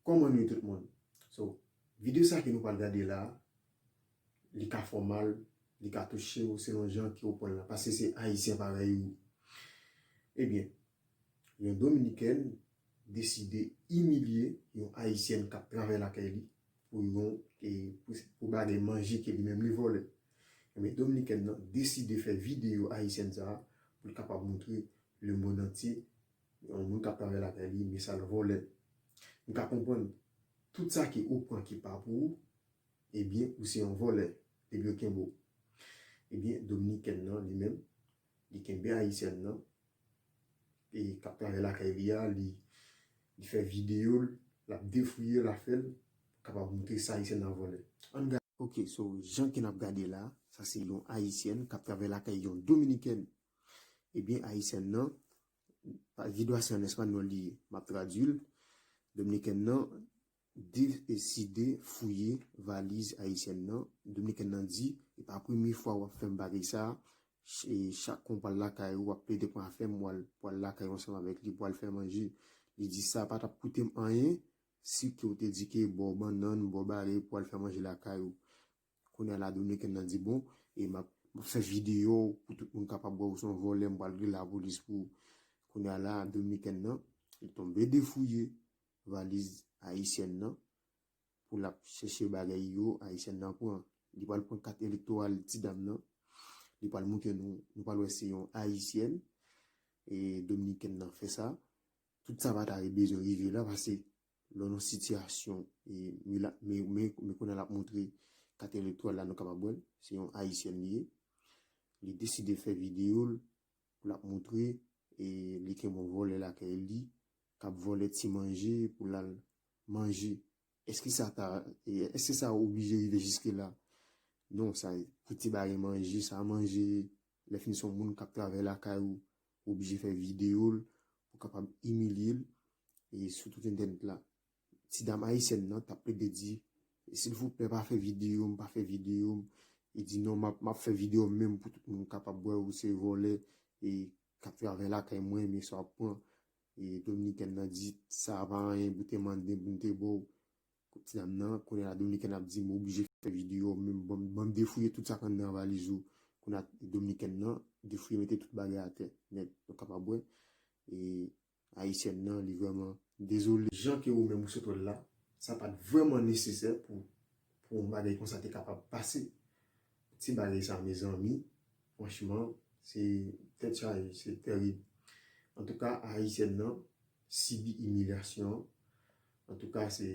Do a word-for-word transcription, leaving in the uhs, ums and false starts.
Kòman nou ye tout moun? So, videyo sa ke nou pral gade la, li ka fè w mal, li ka touche w selon jan ke w pran l la, paske se Ayisyen parèy ou. Ebyen, yon Dominikèn deside imilye yon Ayisyèn k ap travay lakay li pou yon, e, pou, pou bagay manje ke li menm li vòlè. Ebyen, Dominikèn nan deside fè videyo Ayisyèn sa a pou l kapab montre lemonn antye yon moun k ap travay lakay li, men sa l vòlè. M ka konprann tout sa ke ou pran ki pa pou ou, ebyen, ou se yon vòlè, depi yo kenbe w. Ebyen, Dominikèn nan, li menm, li kenbe Ayisyèn nan, e k ap travay lakay li a, li, li fè videyo l, l ap defouye l, l ap fè l, kapab montre sa Ayisyèn nan vòlè. Ann gade. Ok, so, jan ke n ap gade la, sa se yon Ayisyèn k ap travay lakay yon Dominikèn. Ebyen, Ayisyèn nan, pa, videyo a se an espanyòl li ye, m ap tradui l. Dominikèn nan deside fouye valiz Ayisyèn nan. Dominikèn nan di, e pa premye fwa w ap fè m bagay sa a. Ch-, e chak kon pral lakay ou, w ap plede pran afè m, w al, w al lakay ou ansanm avèk li, pou al fè manje. Li di sa pa t ap koute m anyen, si ke w te di ke ba w bannann, ba w bagay pou al fè manje lakay ou. Kounye a la, Dominikèn nan di, bon, e m ap, m ap fè videyo pou tout moun kapab wè ou se yon vòlè, m pral rele lapolis pou ou. Kounye a la, Dominikèn nan, li tonbe defouye valiz Ayisyèn nan, pou l ap chèche bagay yo, Ayisyèn nan pran. Li pral pran kat elektoral ti dam nan. Li pral montre nou, nou pral wè se yon Ayisyèn. E Dominikèn nan fè sa. Tout sa pa ta bezwen rive la, paske lè w nan sitiyasyon, e, men la, men, men, men kounye a l ap montre kat elektoral la, nou kapab wè l. Se yon Ayisyèn li ye. Li deside fè videyo l, pou l ap montre, e, li kenbe yon vòlè lakay li, k ap vòlè ti manje pou l al manje. Èske sa ta, e, èske sa oblije rive jiske la? Non, sa, pou ti bagay manje, sa manje, lè fini se yon moun k ap travay lakay ou, oblije fè videyo l, pou kapab imilye l, e, sou tout entènèt la. Ti dam Ayisyèn nan t ap plede di, silvouplè, pa fè videyo m, pa fè videyo m. Li di, non, m ap, m ap fè videyo m menm pou tout moun kapab wè ou se vòlè, e k ap travay lakay mwen, men sa w ap pran. E Dominikèn nan di, sa pa anyen pou te mande, pou m te ba w. Ti dam nan, kounye a la, Dominikèn ap di, m oblije fè videyo m menm, ban m, ban m defouye tout sa k anndan valiz ou. Kounye a, Dominikèn nan defouye, mete tout bagay atè, nèt, nou kapab wè. E Ayisyèn nan, li vrèman dezole. Jan ke ou menm ou sot wè l la, sa pa t vrèman nesesè pou, pou yon bagay konsa te kapab pase. Ti bagay sa, mezanmi, franchman, se tèt chaje, se tèrib. Antouka, Ayisyèn nan sibi imilyasyon. Antouka, se